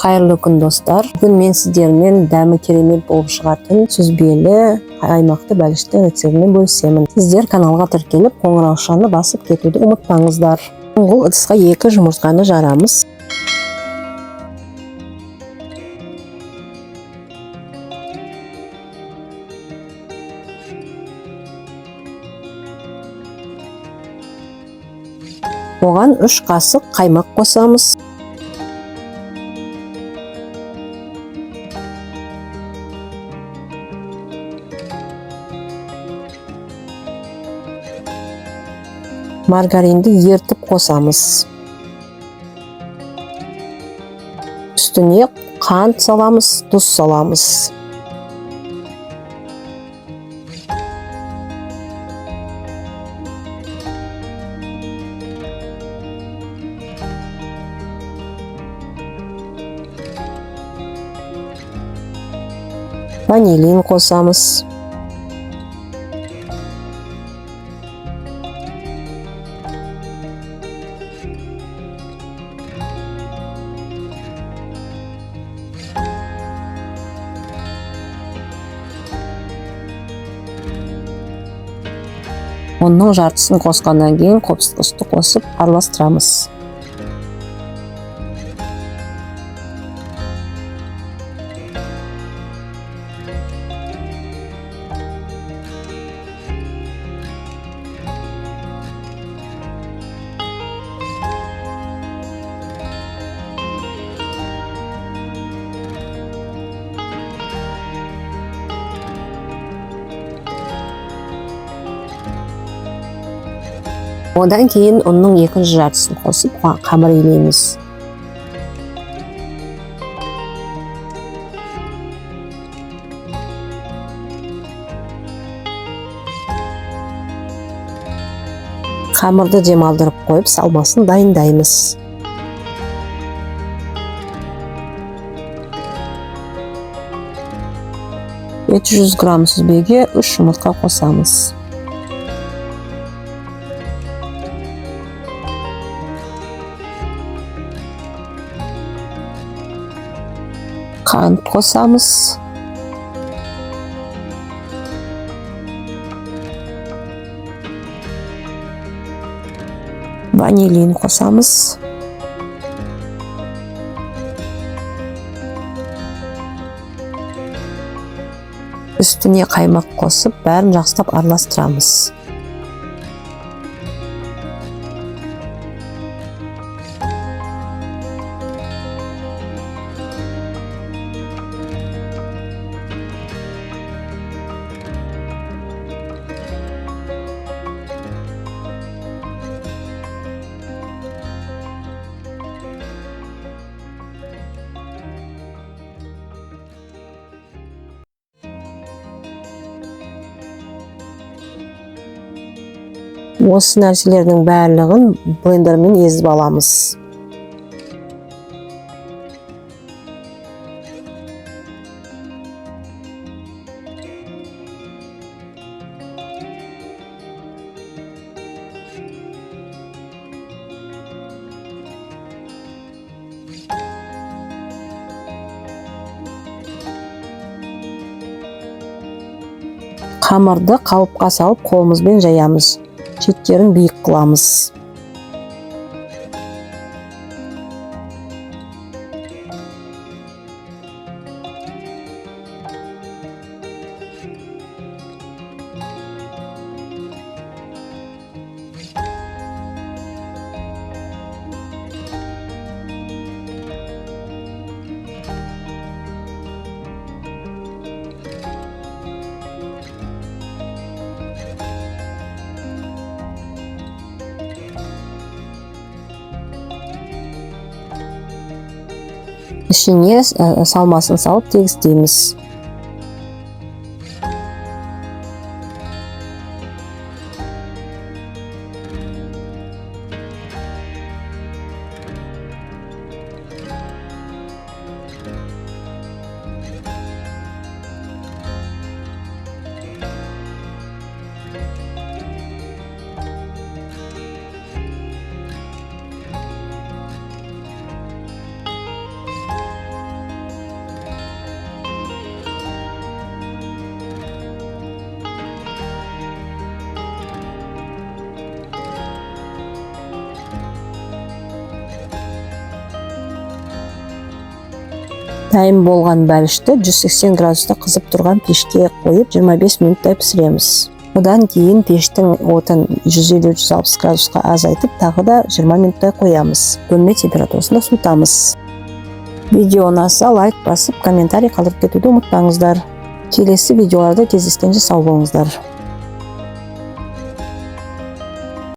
Қайырлы күн, достар! Бүгін мен сіздермен дәмі керемет болып шығатын сүзбелі қаймақты бәліштің рецептімен бөлісемін. Сіздер каналға тіркеліп, қоңыраушаны басып кетуді ұмытпаңыздар. Шұңғыл ыдысқа 2 жұмыртқаны жарамыз. Оған 3 қасық қаймақ қосамыз. Маргаринді ертіп қосамыз. Үстіне қант саламыз, тұз саламыз. Ванилин қосамыз. Ұнның жартысын қосқаннан кейін қопсытқышты қосып араластырамыз. Одан кейін ұнның екінші жартысын қосып қамыр илейміз. Қамырды демалдырып қойып, салмасын дайындаймыз. 300 грамм сүзбеге 3 жұмыртқа қосамыз. Қант қосамыз. Ванилин қосамыз. Үстіне қаймақ қосып, бәрін жақсылап араластырамыз. Осы нәрселердің барлығын блендермен езіп аламыз. Қамырды қалыпқа салып, қолымызбен жаямыз. Шеттерін биік қыламыз. Ішіне салмасын салып тегістейміз. Дайын болған бәлішті 180 градуста қызып тұрған пешке қойып, 25 минуттай пісіреміз. Одан кейін пештің отын 150-160 градусқа азайтып, тағы да 20 минуттай қоямыз. Бөлме температурасында суытамыз. Видео ұнаса, лайк басып, комментарий қалдырып кетуді ұмытпаңыздар. Келесі видеоларда кездескенше сау болыңыздар.